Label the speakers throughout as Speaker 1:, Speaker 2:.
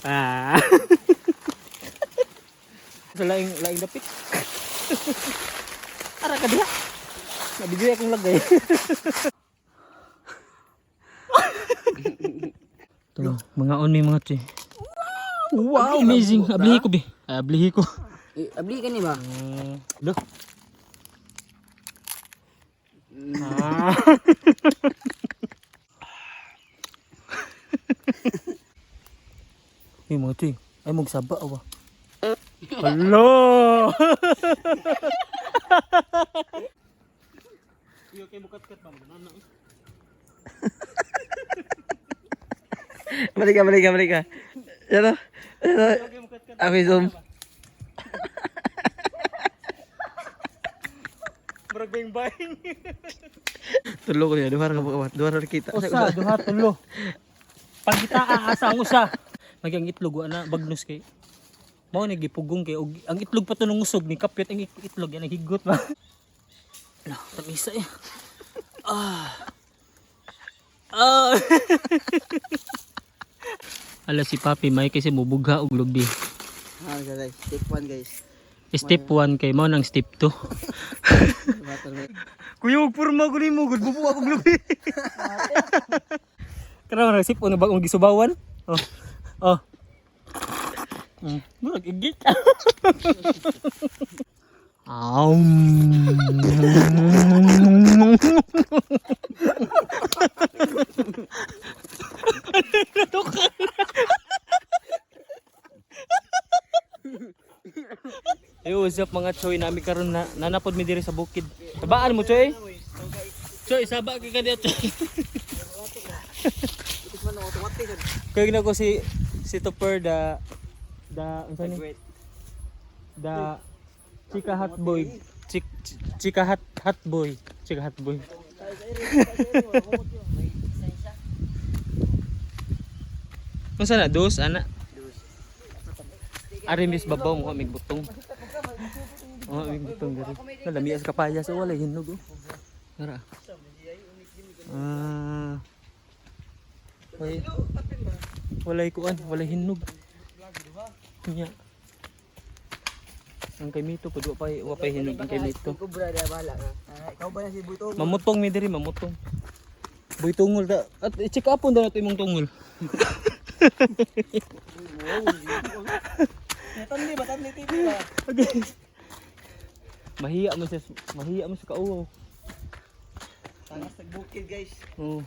Speaker 1: Ah. Sa laing laing dapit. Ara ka diha. Nabigay akong lagay. Ito, mga on may mga tsoy. Wow, amazing. Ablihi ko, bi. Ay, ablihi ko.
Speaker 2: Eh, abli ka ni ba?
Speaker 1: Lo. Ah. Uy, mga tsoy. Ay, magsaba, awa. Hello!
Speaker 2: Balik ka, balik ka, balik ka. Ano? Ano? Ako yung zoom.
Speaker 1: Murag bayang bayang.
Speaker 2: Tulo ko niya. Duha ra ka bukamat. Duha ra kita.
Speaker 1: Usa, duha, tulo. Pagkitaa asa ang usa. Magi ang itlog wa na bagnos kay. Mao ni gipugong kay og ang itlog pa to nung usog ni kapyot ang itlog yan naghigot ba. Lah, tamisa eh. Ah. Ah. Ala si Papi may kasi mubugha og lubi.
Speaker 2: Ah, guys. Step 1, guys.
Speaker 1: Step 1 kay mao nang step 2. Kuya, huwag porma ko nimo, gud bubuha kog lubi. Karon na sip na bagong gisubawan. Oh. Oh. Murag igit. Aum. Hey, what's up mga choy? Nami karon na nanapod mi diri sa bukid. Tabaan mo, choy. Choy, saba kay ka diya, choy. Kaya gina ko si si Topper the unsa ni? The Chika Hot Boy. Chika Hot Hot Boy. Chika Hot Boy. Unsa na dos ana? Ari mis babaw mo mig butong. Oh, mig butong diri. Nalami sa kapaya sa walay hinog oh. Tara. Ah. Walay, walay kuan, walay hinog. Nya. Ang kay Mito pud wa pa hinog ang kay Mito.
Speaker 2: Kubra dia bahala ka. Ikaw ba na si Buto?
Speaker 1: Mamutong mi diri, mamutong. Boy tungol ta. At i-check up daw nato imong tungol.
Speaker 2: Tanli ba? Tanli TV ba?
Speaker 1: Okay. Mahiya mo sa mahiya mo sa kauwaw.
Speaker 2: Tangas nagbukid, guys.
Speaker 1: Oo.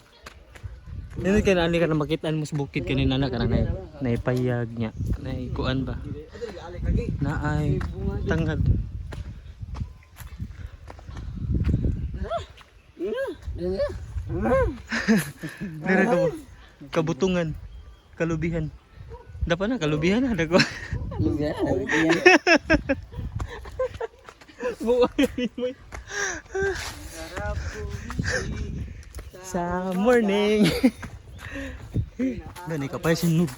Speaker 1: Nindot kay naani ka na makitaan mo sa bukid kanina na ka na naipayag niya. Naikuan ba? Naay tangad. Dire ka kabutungan, kalubihan. Dapat na kalubihan na dako. Sa morning. Gani ka pa sinog.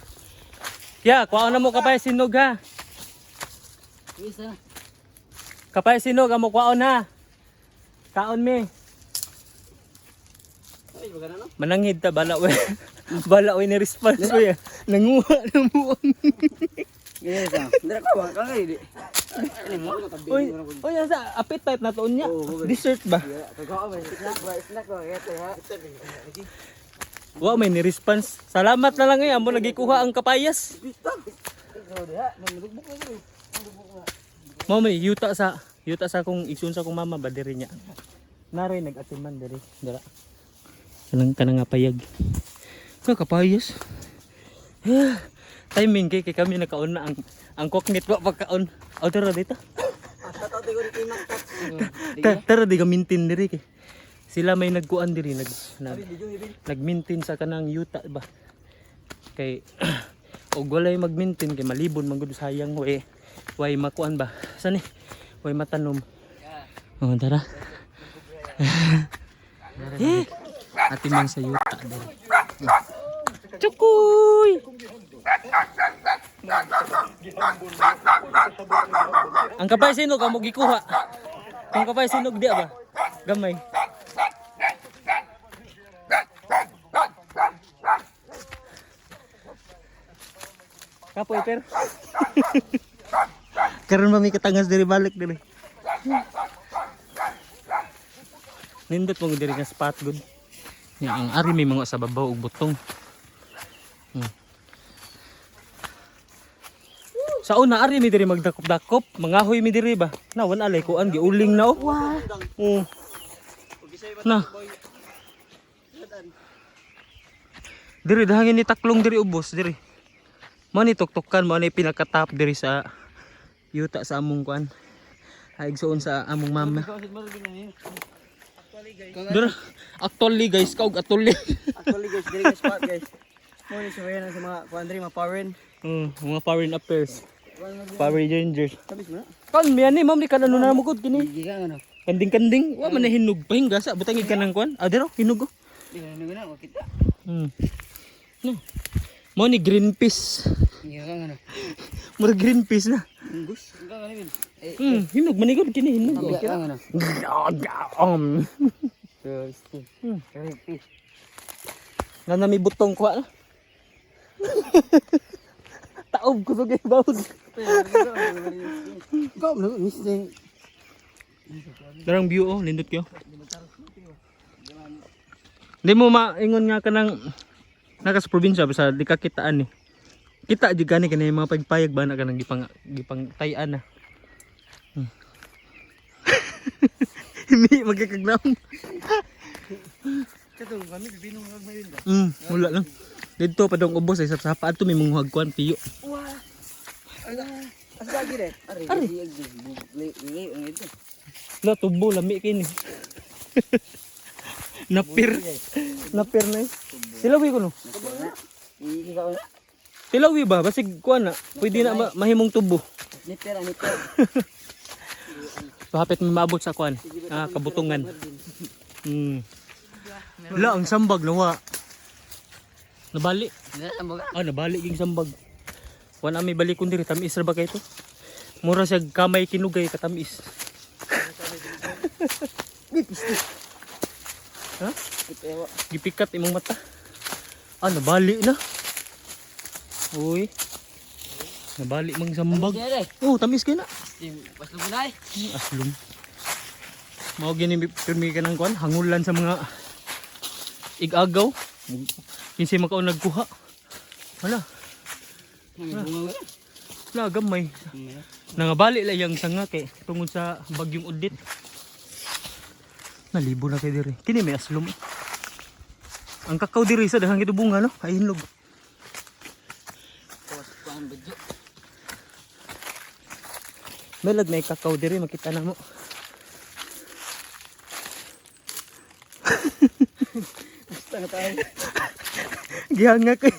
Speaker 1: Ya, kuha na mo kapay sinog ha. Kapay sinog amo kuhaon ha. Kaon mi. Mananghid ta bala we. Bala we ni response we. Nanguha na mo. Uy, uy asa appetite na tuon niya. Dessert ba? Wa may ni response. Salamat na lang eh amo lagi kuha ang kapayas. Mao may yuta sa akong igsoon sa akong mama ba diri niya. Naray nag-atiman diri. Dira. Kanang kanang nga payag. Ka kapayas. Timing kay kay kami nakaon na ang koknit wa pagkaon. O tara dito. Tara di ka maintain diri kay. Sila may nagkuan diri nag nag nag-maintain sa kanang yuta ba. Kay og walay mag-maintain kay malibon man gud sayang way way makuan ba. Sani way matanom. Oh, tara. Eh, ati man sa yuta diri. Chukoy! Ang kapay sinog amo gikuha. Ang kapay sinog di ba? Gamay. Kapoy per. Karon ba may katangas diri, balik diri. Nindot mo diri nga spot gud. Nya ang ari may mga sa babaw og butong. Sa una ari mi diri magdakop-dakop, mangahoy mi diri ba. Na wan alay kuan giuling na oh.
Speaker 2: Wah.
Speaker 1: Oh. Na. Diri dahangin ni taklong diri ubos diri. Mo ni tuktukan, mo ni pinakatap diri sa yuta sa among kuan. Ay igsuon sa among mama. Dira actually guys, kaug atuli.
Speaker 2: Actually guys, diri ka spot guys. Mo ni suwayan sa mga kuan diri, mga foreign.
Speaker 1: Mga foreign affairs. Power Rangers.
Speaker 2: Tabis mo na.
Speaker 1: Kan miyan ni ma'am ni kanano na mo gud kini.
Speaker 2: Giga ano.
Speaker 1: Kanding-kanding, wa man na hinog pa hingga sa butang kanang kuan. Ah dira hinog oh.
Speaker 2: Di na na wa kita.
Speaker 1: No. Mo ni green peas.
Speaker 2: Giga ano.
Speaker 1: Mura green peas na.
Speaker 2: Unggus. Giga ano yun. Eh,
Speaker 1: Hinog manigod kini hinog. Oh.
Speaker 2: giga ano. Thirsty. Creepy.
Speaker 1: Na nami butong kuha na. Taob ko sa bawd.
Speaker 2: Ikaw mo miss din.
Speaker 1: Darang view oh, lindot kayo. Hindi mo maingon nga ka ng naka sa probinsya basta di ka kitaan eh. Kita jud gani kani mga pagpayag ba na kanang gipang gipang tayan na. Himi magkakagnam.
Speaker 2: Katong kami bibinong kag mayon ba.
Speaker 1: Wala lang. Didto pa dong ubos ay sapa adto may mga kuan piyo.
Speaker 2: Wah. Asa lagi re? Ari. Ari. Ang ito.
Speaker 1: La tubo lami kini. Napir. Napir na eh. Tilawi ko no.
Speaker 2: Iki ka na.
Speaker 1: Tilawi ba? Basig kuan na. Pwede na mahimong tubo.
Speaker 2: Nipper, nipper.
Speaker 1: So hapit may maabot sa kuan. Ah, kabutungan. La ang sambag nawa. Nabali. Ah, nabali ging sambag. Kuan ami balikon diri tamis ra ba kay to? Mura siya kamay kinugay katamis. Ha?
Speaker 2: Itewa.
Speaker 1: Gipikat imong mata. Ah, nabali na. Uy. Nabali mang sambag.
Speaker 2: Kaya
Speaker 1: Oh, tamis kay na.
Speaker 2: Basta mo na eh.
Speaker 1: Aslum. Mao gini pirmi ka ng kuan, hangulan sa mga igagaw. Kinsay makaon nagkuha. Wala,
Speaker 2: Bunga
Speaker 1: wala gamay. Nangabali la yang sanga kay tungod sa bagyong udit. Nalibo na kay diri. Kini may aslum. Ang kakao diri sa daghang ito bunga no, ay hinlog. May lag na kakao diri makita na mo.
Speaker 2: Basta na tayo.
Speaker 1: Gihanga kay.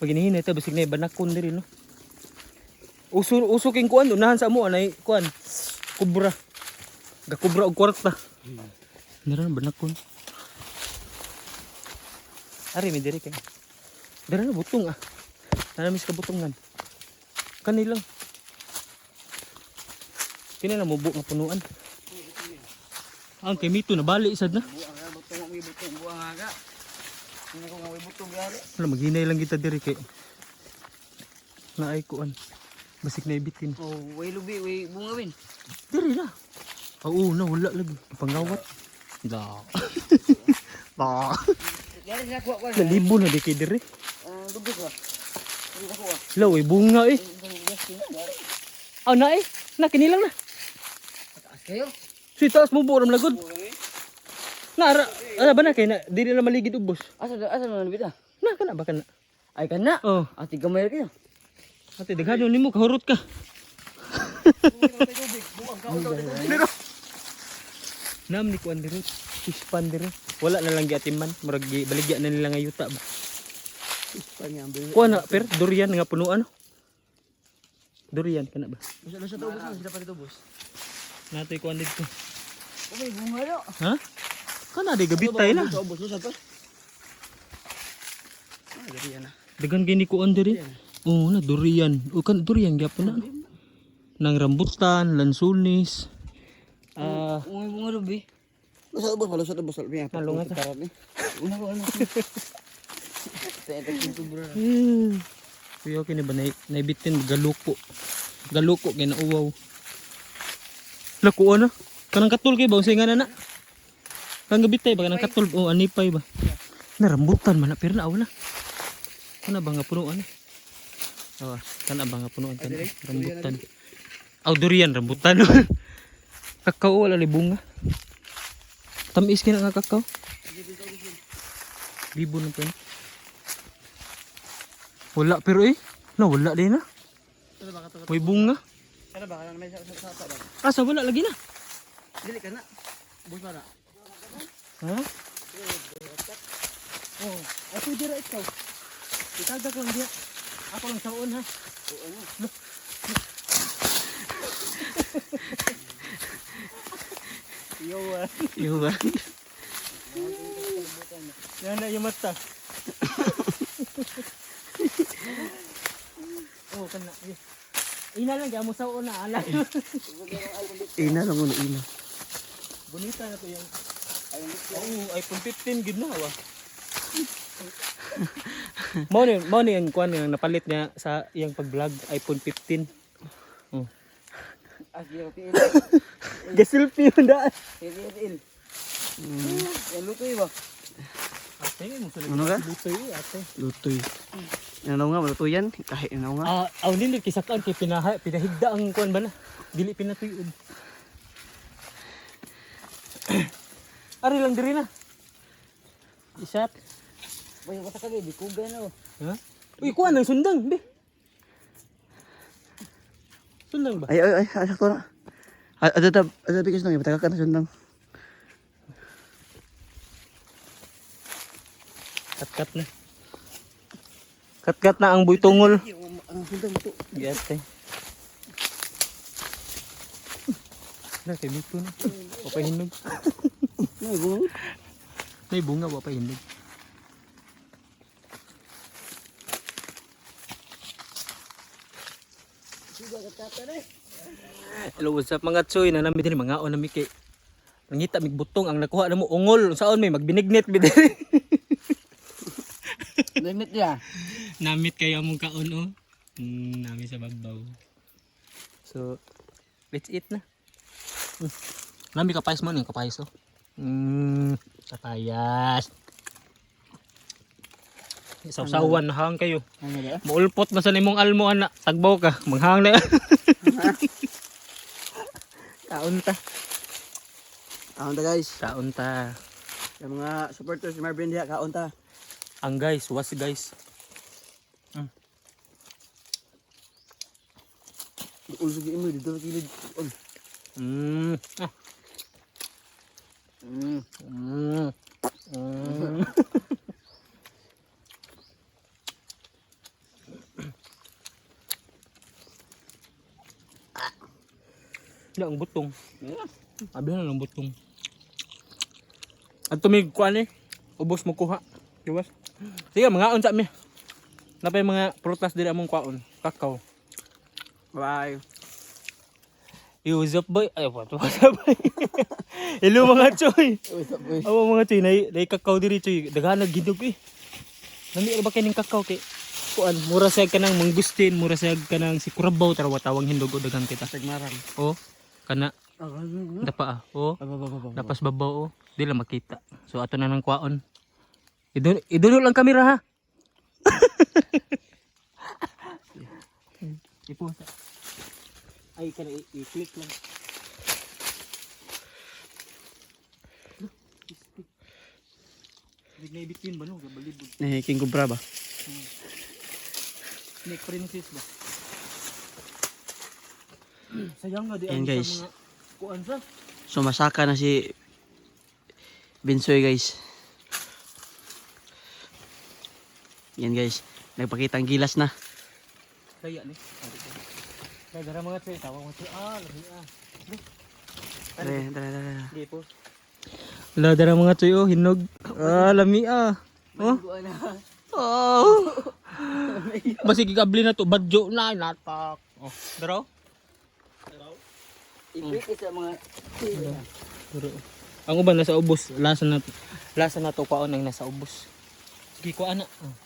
Speaker 1: Pag hinihinay ito, basig na banakon diri no. Uso uso king kuan unahan sa amo anay kuan. Kubra. Gakubra og kwarta. Meron banakon. Ari mi diri kay. Dara na butong ah. Nanamis ka butongan. Kanilang. Kini na mubo nga punuan. Ang kay mito nabali sad na.
Speaker 2: Buang nga butong may butong buang aga. Hindi ko nga may butong gari.
Speaker 1: Wala, maghinay lang kita diri kay naay kuan. Basig na ibitin.
Speaker 2: Oh, way lubi, way bunga win.
Speaker 1: Diri na. Oo na wala lagi. Pangawat. Da. Da.
Speaker 2: Gari sa kuha ko.
Speaker 1: Nalibo na di kay diri.
Speaker 2: Ah, lubog ba? Hindi ko kuha.
Speaker 1: Law eh, bunga eh. Ah, na eh. Na kinilang na.
Speaker 2: Taas kayo.
Speaker 1: Si taas mo buram lagod. Na ara, ara ba na kay na diri na maligid ubos.
Speaker 2: Asa asa na nabita?
Speaker 1: Na kana ba kana?
Speaker 2: Ay kana.
Speaker 1: Oh,
Speaker 2: Ati gamay kayo.
Speaker 1: ate daghan nimo kahurot ka. Nam ni kuan diri, fish pan diri. Wala na lang giatiman, murag baligya na nila nga yuta ba. Kuan na per durian nga punuan. Durian kana ba?
Speaker 2: Basta sa tubos, sila pa tubos.
Speaker 1: Natoy kuan dito.
Speaker 2: Oh, may bunga do.
Speaker 1: Ha? Kana di gabitay na.
Speaker 2: Tubos lusad pa. Ah, gari na.
Speaker 1: Dagan gini kuan diri. Oo na durian. O kan durian gyapon na. Nang rambutan, lansunis. Ah,
Speaker 2: May bunga do bi. Lusad ubos, lusad ubos.
Speaker 1: Nalungan ta.
Speaker 2: Una ko ano. Ito bro.
Speaker 1: Kuya, okay na ba? Naibitin, galuko. Galuko, kay nauwaw. Lakuan na. Kanang katul kay ba? Unsay nga na na? Kang gabitay ba? Kanang katul. Oh, anipay ba? Narambutan man na. Pero na, aw na. Kana ba nga punuan na? Oh, kana ba nga punuan? Kana, rambutan. Aw, durian, rambutan. Kakao, wala bunga. Tamis kina nga kakao. Libo na pa yun. Wala pero eh. No, wala din na. May bunga.
Speaker 2: Kana ba kana may sa sa ba?
Speaker 1: Asa wala lagi na.
Speaker 2: Dili kana. Bus na.
Speaker 1: Ha? Oh, ay pwede ra ikaw. Itagak lang diya. Ako lang saon ha.
Speaker 2: Yo. Ah.
Speaker 1: Iyo ba? Yan na yung mata. Oh, kana. Ina lang kaya mo saon na ala.
Speaker 2: Ina lang uno ina.
Speaker 1: Bonita na to yung. Oh, iPhone 15 gid na wa. Mao ni ang kuan nga napalit niya sa iyang pag-vlog, iPhone 15. Oh.
Speaker 2: Ah, sige, tiil.
Speaker 1: Ga-selfie man daan.
Speaker 2: Tiil, tiil. Yan luto ba?
Speaker 1: Ate, mo sa
Speaker 2: Ano ka?
Speaker 1: Lutoy, eh, ate.
Speaker 2: Lutoy. Ano nga, luto yan. Kahit ano nga.
Speaker 1: Ah, aw nindot kay sakaan kay pinaha, pinahigda ang kuan ba na. Dili pinatuyod. Ari lang diri na. Isat.
Speaker 2: Boy, basta ka di kuga no.
Speaker 1: Ha? Uy, kuan ang sundang, be. Sundang ba?
Speaker 2: Ay ay ay, ay sakto na. Ada ta, ada bigas nang ibataga ka na sundang.
Speaker 1: Katkat na. Katkat na ang buytungol.
Speaker 2: Ang sundang ito.
Speaker 1: Yate. Na kay mito na. Wa pa hinog.
Speaker 2: Nay, bunga.
Speaker 1: May bunga wa pa hinog. Hello, what's up mga tsoy? Nanami din mga on nami kay nangita mig butong ang nakuha na mo ungol. Unsaon may magbinignit bid.
Speaker 2: Limit niya.
Speaker 1: Namit kayo among kaon oh. Nami sa bagbaw. So, let's eat na. Nami kapayas mo ni kapayas oh. Kapayas. Sausawan na hang kayo.
Speaker 2: Ano ba?
Speaker 1: Muulpot na sa nimong almo ana, tagbaw ka, manghang na. Kaon ta.
Speaker 2: Kaon ta guys.
Speaker 1: Kaon ta.
Speaker 2: Yung mga supporters ni Marvin diha, kaon ta.
Speaker 1: Ang guys, was guys.
Speaker 2: Ulsog imo dito sa kilid. Ol.
Speaker 1: Ah. Wala, ang butong. Abi na lang butong. At tumig kuan eh. Ubos mo kuha. Diba? Sige, mga unsa mi. Napay mga prutas diri among kwaon. Kakao.
Speaker 2: Bye.
Speaker 1: Yo, what's up boy? Ay, what, what's up boy? Hello mga choy.
Speaker 2: What's up boy?
Speaker 1: Awa mga choy, nay kakao diri choy. Daghan ginog eh. Nami ra ba kining kakao kay kuan, mura siya kanang mangustin, mura siya kanang si kurabaw tarawa tawang hindog o daghan kita.
Speaker 2: Tagmarang.
Speaker 1: Oh, kana dapa ah. Oh, dapas babaw oh. Di lang makita. So ato na ng kwaon. Idulo lang kamera ha. Ipo. Ay, kana i-click lang. Big na between ba no? Gabalibog.
Speaker 2: Eh, King Cobra ba?
Speaker 1: Snake princess ba? Sayang nga di
Speaker 2: Ayan,
Speaker 1: ang
Speaker 2: guys.
Speaker 1: sa mga kuan sa.
Speaker 2: Sumasaka na si Binsoy guys. Yan guys, nagpakita ang gilas na.
Speaker 1: Kaya ni. Kaya dara mga tsoy, tawag mo tsoy. Ah, lahi ah.
Speaker 2: Tara, tara, tara.
Speaker 1: Di po. La dara mga tsoy oh, hinog. Ah, lami ah. Oh. Oh. Basig gigabli na to, badyo na natak. Oh, dara.
Speaker 2: Ipit sa mga
Speaker 1: Pero ang uban nasa ubos, lasa na to kwaon ang nasa ubos. Sige ko ana. Oh.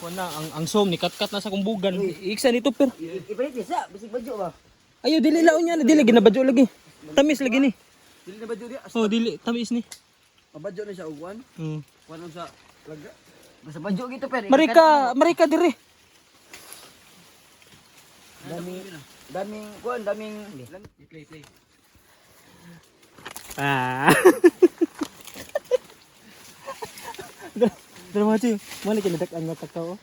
Speaker 1: Wala ang som ni katkat na sa kumbugan. Iiksa nito per.
Speaker 2: Ipalit sa bisig badyo ba?
Speaker 1: Ayo dili laon niya, dili ginabadyo lagi. Tamis lagi ni.
Speaker 2: Dili na badyo diya.
Speaker 1: Oh, dili tamis ni.
Speaker 2: Mabadyo na siya og kuan. Kuan sa laga. Basta badyo gito per.
Speaker 1: Marika, marika dire.
Speaker 2: Daming daming kuan, daming play play.
Speaker 1: Ah. Dara mga chiyo, mali kinadak-an nga kakao.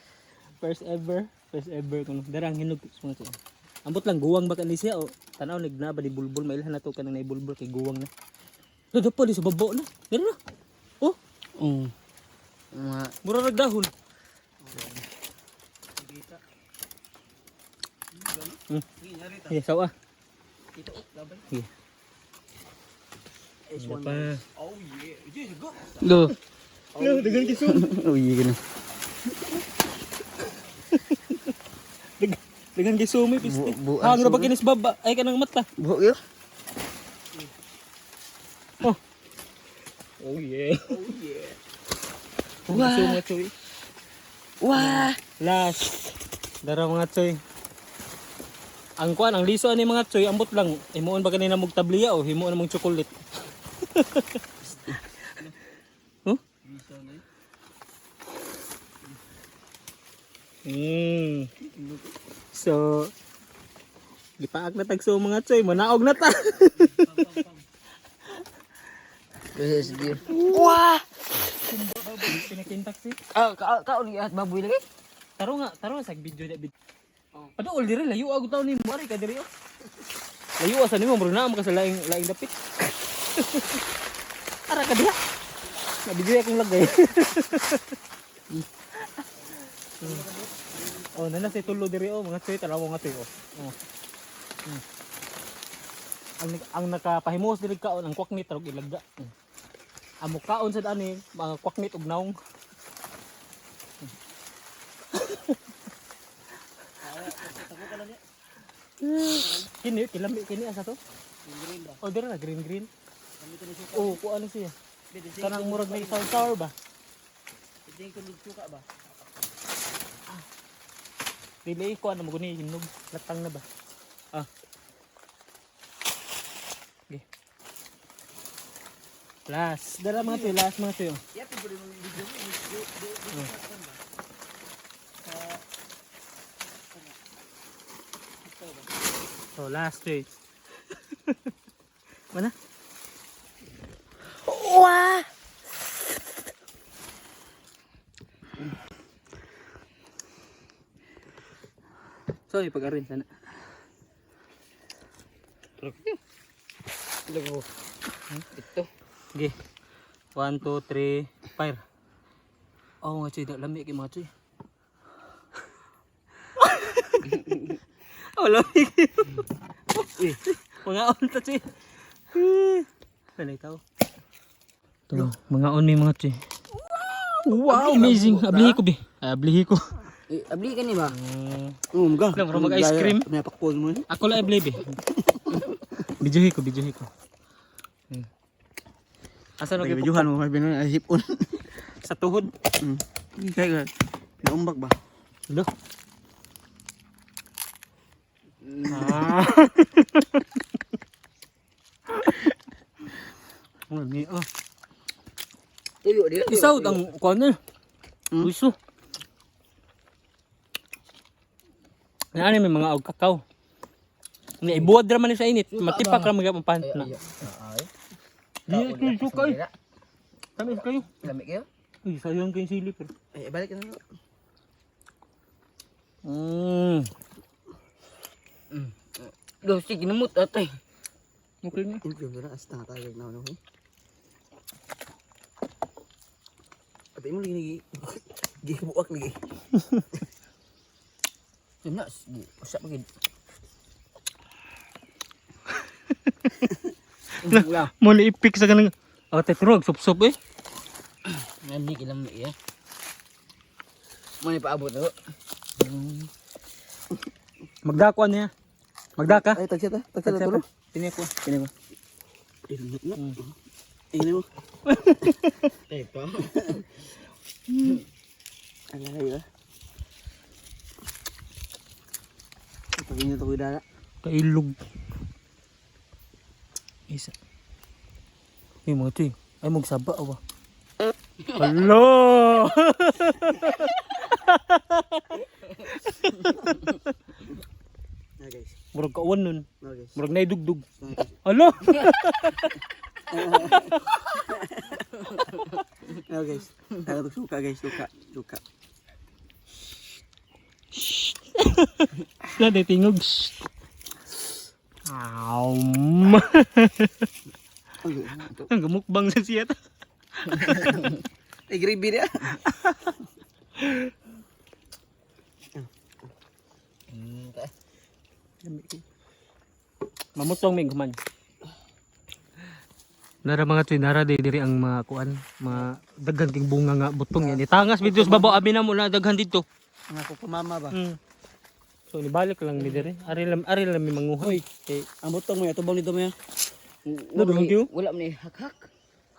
Speaker 1: First ever, first ever kuno. Dara ang hinog mga chiyo. Ambot lang guwang ba ni siya o tanaw nagna ba ni bulbul mailhan na to kanang naibulbul kay guwang na. Dodo pa di sa babo na. Dara na. Oh,
Speaker 2: Mga
Speaker 1: mura rag dahon. Yeah, sawa. Yeah. Ano pa?
Speaker 2: Go.
Speaker 1: Oh, dagan kisum.
Speaker 2: Oh, iya gina.
Speaker 1: Dagan kisum eh, piste.
Speaker 2: Bu-
Speaker 1: Ah, ba kinis baba? Ay kanang mata.
Speaker 2: Buhok yo.
Speaker 1: Oh. Oh yeah. Oh yeah. Wah. Mga choy.
Speaker 2: Wah.
Speaker 1: Last. Dara mga choy. Ang kuan, ang liso ani mga choy, ambot lang. Himuon ba kanina mong tabliya o himuon mong chocolate? Huh? So, gipaak na tagso mga choy, manaog na ta.
Speaker 2: Kasi Wah.
Speaker 1: Pinakintak si.
Speaker 2: Ah, ka kaon at baboy lagi.
Speaker 1: Taro nga sa video na video. Oh. Paduol diri layo ag taon nimo ari ka diri oh. Layo asa nimo murag naa man ka sa laing laing dapit. Ara ka diha. Na video akong lagay. Oh, nana si tulo diri oh, mga tsoy tanaw mga tsoy oh. Oh. Ang nakapahimuos diri kaon ang kwaknit tarog ilagda. Ang mukaon sa ani mga kwaknit og naong. Kini, kilami, kini asa to? Oh, dira na, green green. Oh, kuan na siya. Kanang murag may sour sour ba?
Speaker 2: Suka ba?
Speaker 1: Dili kuan na mo guni hinog, latang na ba? Ah. Okay. Last, dala mga tuyo, last mga tuyo. So last tuyo. Mana?
Speaker 2: Wah.
Speaker 1: Sorry, pag-arin sana.
Speaker 2: Lago. Ito.
Speaker 1: Okay. 1, 2, 3, fire. Oh, mga choy, lami kay mga choy. Oh, lami kayo. Mga on ta choy. Wala ikaw. Ito, mga on may mga choy. Wow, amazing. Ablihi ko, bi. Ablihi ko.
Speaker 2: Eh, abli ka ni ba?
Speaker 3: Mga.
Speaker 1: Lang, murag mag-ice cream.
Speaker 3: May pakpon mo.
Speaker 1: Ako lang abli, bi. Bijuhi ko, bijuhi ko. Asa no kay
Speaker 3: Bijuhan mo may binuan ay hipon.
Speaker 1: sa tuhod?
Speaker 3: Kaya pinaumbak ba?
Speaker 1: Hello. Ah. Oh, ni oh.
Speaker 2: Tuyo dia.
Speaker 1: Isaw ang kuan na. Uso. Naani may mga og kakao. Ni ibuwad ra man ni sa init, matipak ra magyapon pant na.
Speaker 2: Ay.
Speaker 1: Di ito suka eh. Tamis kayo.
Speaker 2: Lami kayo?
Speaker 1: Uy, sayang kayo sili pero.
Speaker 3: Ay balik na.
Speaker 2: Do sige namut atay.
Speaker 1: Okay na.
Speaker 3: Yung na asta tagag na ano. At imo lagi gibuak lagi.
Speaker 2: Tuna sige, usap gid. Wala.
Speaker 1: Mo ni ipik sa kanang. Oh, tetrog sup-sup eh.
Speaker 2: Ngani kilami ya. Mo ni paabot to.
Speaker 1: Magdako niya. Magdaka.
Speaker 3: Ay tagsa ta, tagsa ta tulo.
Speaker 1: Tini ko.
Speaker 3: Kini ba? Na. Ini mo.
Speaker 2: Tepa.
Speaker 3: Ang lagi ba?
Speaker 1: Kailog. Isa. Uy, mga tuy. Ay, magsaba awa. Hello!
Speaker 3: Na guys.
Speaker 1: Murag kauwan nun.
Speaker 3: Na guys.
Speaker 1: Murag naidugdug.
Speaker 3: Na guys.
Speaker 1: Alo!
Speaker 3: Na guys. Nakatok suka guys, suka, suka.
Speaker 1: Na, tingog. Shh. Aum.
Speaker 3: Ay, ito.
Speaker 1: Ang gumukbang sa siya.
Speaker 3: Ay, gravy niya.
Speaker 1: Mamutong may guman. Nara mga tuy, nara di diri ang mga kuan, mga daghan king bunga nga butong yan. Itangas videos babaw abi na mo na daghan dito.
Speaker 3: Mga kukumama ba?
Speaker 1: So nibalik lang mi diri. Ari lang mi manguha. Kay
Speaker 3: Ang butong mo ya, tubang nito mo ya.
Speaker 1: No, doon kayo?
Speaker 2: Wala man ni hak-hak.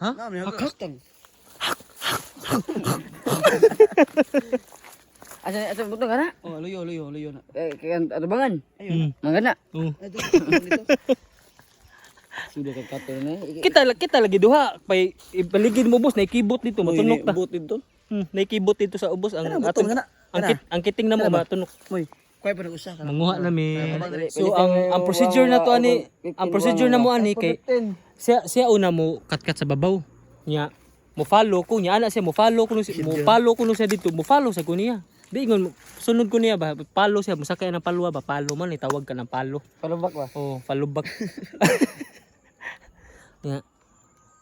Speaker 1: Ha?
Speaker 3: Na, may hak.
Speaker 2: Asa asa butong kana?
Speaker 3: Oh, luyo, luyo, luyo na.
Speaker 2: Eh, kaya atubangan.
Speaker 1: Mm.
Speaker 2: Mangana.
Speaker 1: Oh.
Speaker 3: Ito, dito.
Speaker 2: Sudah kay kato na.
Speaker 1: Kita lagi duha pay ibaligid mo boss, naikibot dito, matunok ta.
Speaker 3: Bot dito.
Speaker 1: Naikibot dito sa ubos ang
Speaker 3: Kana, butong, kana.
Speaker 1: ang, ang kiting na mo matunok.
Speaker 3: Moy, kuhay pa nag-usa ka.
Speaker 1: Manguha na mi. So ang procedure na to ani, ang procedure na mo ani kay siya siya una mo katkat sa babaw. Nya mo follow ko nya ana siya mo follow ko mo follow ko siya dito, mo follow sa ko niya. Di ingon sunod ko niya ba, follow siya mosakay ng palwa ba, follow man itawag ka ng follow.
Speaker 2: Palubak ba?
Speaker 1: Oh, follow back. Nya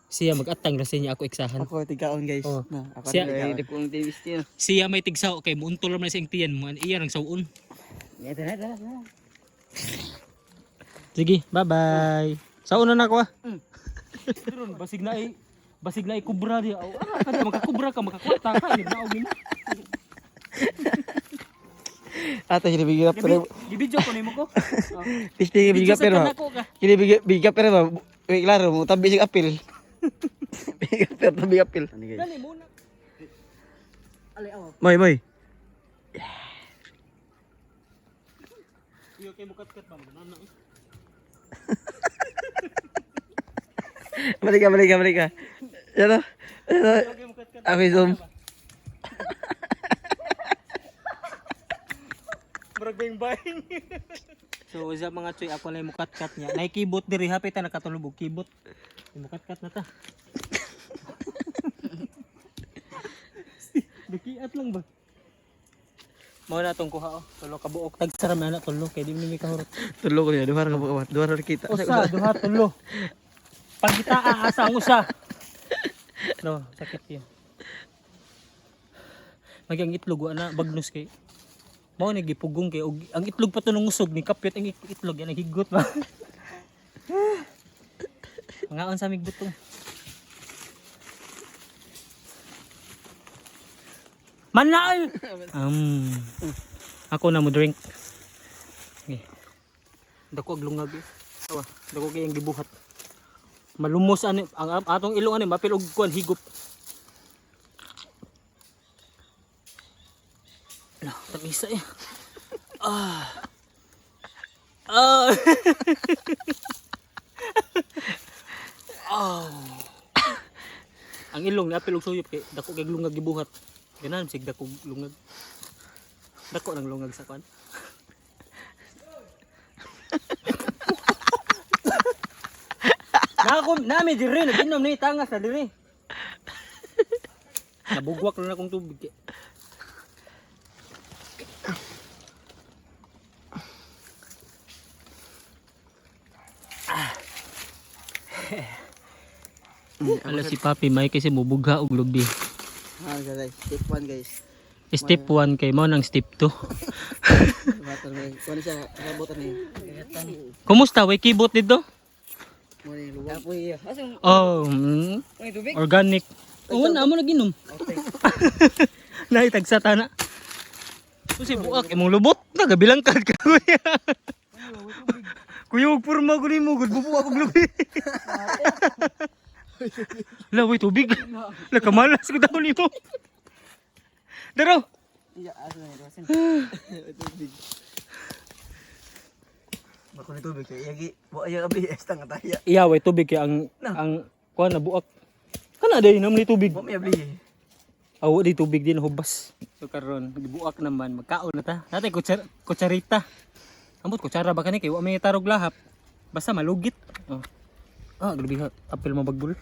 Speaker 1: siya magatang ra siya niya ako eksahan.
Speaker 3: Ako tigaon guys.
Speaker 1: Oh.
Speaker 3: Na, ako
Speaker 1: Siya-
Speaker 3: tigaon.
Speaker 2: Ay, ko ang tivis tiyo.
Speaker 1: Siya may tigsaw kay muuntol man siya ang tiyan mo, iya rang sawon.
Speaker 2: Ya, tara, tara, tara.
Speaker 1: Sige, bye-bye. Sa una na ako ah. Basig na ay kubra diya. Oh, ah, kada makakubra ka, makakwata ka, naog nimo.
Speaker 3: Ate kinibigyan pero
Speaker 1: Gibidyo ko nimo ko.
Speaker 3: Tiste
Speaker 1: Video
Speaker 3: bigyan
Speaker 1: sa
Speaker 3: pero.
Speaker 1: kanako ka.
Speaker 3: Kinibigyan bigyan pero ba. Wait, klaro mo tabi sig apil. Bigyan pero tabi apil.
Speaker 1: Dali muna.
Speaker 3: Moy, moy.
Speaker 1: Iyo kay mukat-kat ba mo na.
Speaker 3: Balik ka, balik ka, balik ka. Yan o. Yan o.
Speaker 1: Kay mukat-kat.
Speaker 3: Ako yung zoom.
Speaker 1: Murag bayng bayng. So sa mga tsoy ako lang mukat-kat niya. Naikibot diri hapit ta nakatulog og kibot. Mukat-kat na ta. Dukiat lang ba? Mao na tong kuha oh. Tulo ka buok tagsaram na na tulo kay di mi kahurot.
Speaker 3: Tulo ko niya. Duha ka bukat. Duha ra kita.
Speaker 1: Usa, duha, tulo. Pagkitaa asa ang usa. No, sakit yun. Magi ang itlog wa na bagnos kay. Mao ni gipugong kay og ang itlog pa to nung usog ni kapyot ang itlog yan higot ba. Mangaon sa mig butong. Manal. Ako na mo drink. Okay. Dako og lungag. Eh. Awa, dako kay ang gibuhat. Malumos ani ang atong ilong ani mapil og kuan higop. Lah, tamisa eh. Ah. Ah. Oh. Ang ilong niapil og suyop kay dako kay lungag gibuhat. Ganahan sig dako lungag. Dako nang lungag sa kuan. Nako, nami diri naginom ni tangas na diri. Nabugwak na akong tubig. Ala si Papi may kasi mubugha og lubi.
Speaker 3: Ah, guys. Step 1 guys.
Speaker 1: Step 1 kay mao nang step 2.
Speaker 3: Butan mo. Kuha siya. Butan ni.
Speaker 1: Kumusta way keyboard dito?
Speaker 3: Mo ni luwag.
Speaker 2: Apoy. Asa
Speaker 1: Oh,
Speaker 2: may tubig?
Speaker 1: organic. Oo na amo naginom. Naitagsa ta na. Kasi buak imong lubot na gabilangkad ka kuya. Kuya og porma ko nimo gud bubuak og lubi. La way tubig. La kamalas ko daw nimo. Daro.
Speaker 3: Iya, asa na ito. Bako ni tubig kay iyagi. Wa ay abi esta nga taya.
Speaker 1: Iya way tubig kay ang kuan na buak. Kana day nam ni tubig.
Speaker 3: Wa may abli.
Speaker 1: Aw di tubig din hubas. So karon gibuak naman magkaon na ta. Natay kutsar kutsarita. Ambot kutsara ba kani kay wa may tarog lahap. Basta malugit. Oh. Ah, grabe ha. Apil mabagbol.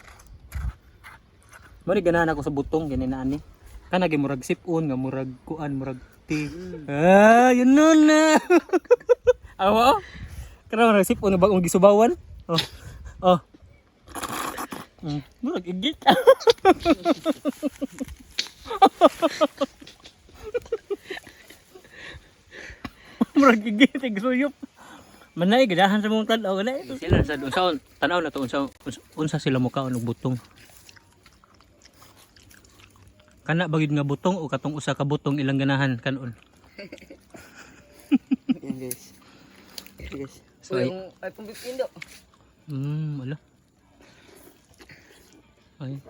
Speaker 1: Mari ganahan ako sa butong gani na ani. Kana gyud murag sipon nga murag kuan murag tea. Ah, yun nun na. Awa. Oh. Kana murag sipon nga bagong gisubawan. Oh. Oh. Murag igit. Murag igit igsuyop. Manay ganahan sa mong tan-aw na sila sa unsa tan-aw na to unsa sila mukaon og butong. Kana ba gyud nga butong o katong usa ka butong ilang ganahan kanon.
Speaker 3: Yan guys. Yan guys.
Speaker 1: So ay,
Speaker 2: Yung iPhone 15 do.
Speaker 1: Ala. Ay.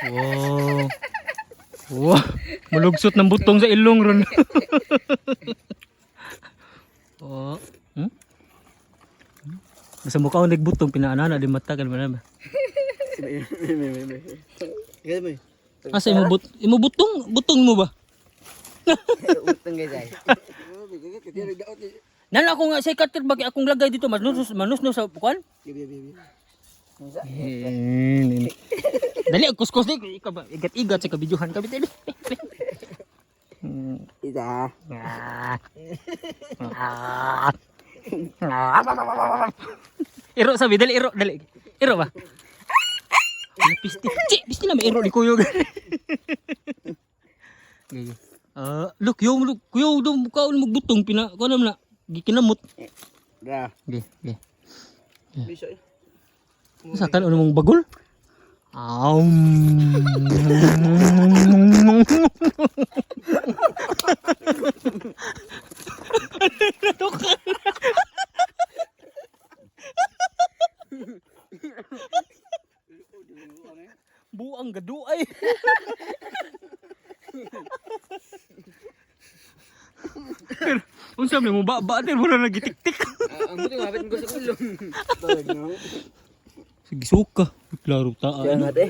Speaker 1: Wow. Wow. Mulugsot ng butong sa ilong ron. Oh. Basta mukha akong nagbutong, pinaanana, di mata, kalma na ba?
Speaker 3: May. Ikaw may.
Speaker 1: Asa imo butong? Butong mo ba?
Speaker 2: Utang guys ay.
Speaker 1: Nala ako nga, say cutter bagay akong lagay dito, manusnos, manusnos sa kuan?
Speaker 3: Gabi gabi gabi.
Speaker 1: Dali, kuskus di, ikaw ba? Igat-igat sa kabidyohan kami dali.
Speaker 3: Ita.
Speaker 1: Iro sabi, dali, iro, dali. Iro ba? Ano, pisti. Chi, pisti na may iro ni Kuyo. Gaya. Ah, look, yung, look, kuyo, dum, kaon magbutong, pina, kuno na, gikinamot.
Speaker 3: Ra.
Speaker 1: Okay, okay.
Speaker 3: Bisa.
Speaker 1: Sa kan ano mong bagol? Aum. Buang gaduay. Pero, unsa man mo ba ba din wala nagitiktik.
Speaker 2: Ang buti mapit ko sa ulo.
Speaker 1: Sige suka. Klaro ta.
Speaker 3: Kaya nga eh.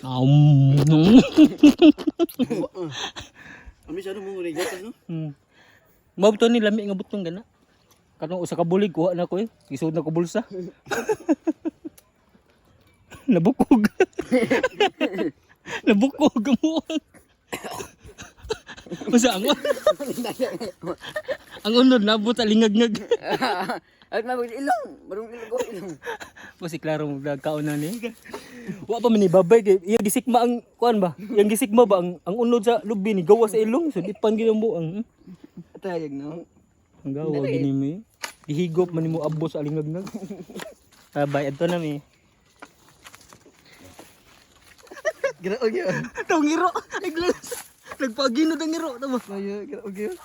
Speaker 1: Aum.
Speaker 3: Ami sa ano mo rin gatas no?
Speaker 1: Mao to ni lami nga butong gana. Katong usa ka bulig kuha na ko eh. Gisud na ko bulsa. Nabukog. Nabukog mo. Usa ang ang unod nabot sa lingag-ngag.
Speaker 2: At mabag ilong, barong ilong ko ilong.
Speaker 1: Po si Klaro mo vlog kaon na ni. Wa pa man ni babay kay iya gisikma ang kuan ba? Yang gisikma ba ang unod sa lubi ni gawa sa ilong so dipan gyud ang buang.
Speaker 3: Tayag no.
Speaker 1: Ang gawa gini mi. Gihigop man nimo abos sa alingagngag. Bye adto na mi.
Speaker 3: Grabe gyud.
Speaker 1: Tong iro, naglas. Nagpaginod ang iro tama.
Speaker 3: Ayo, grabe gyud.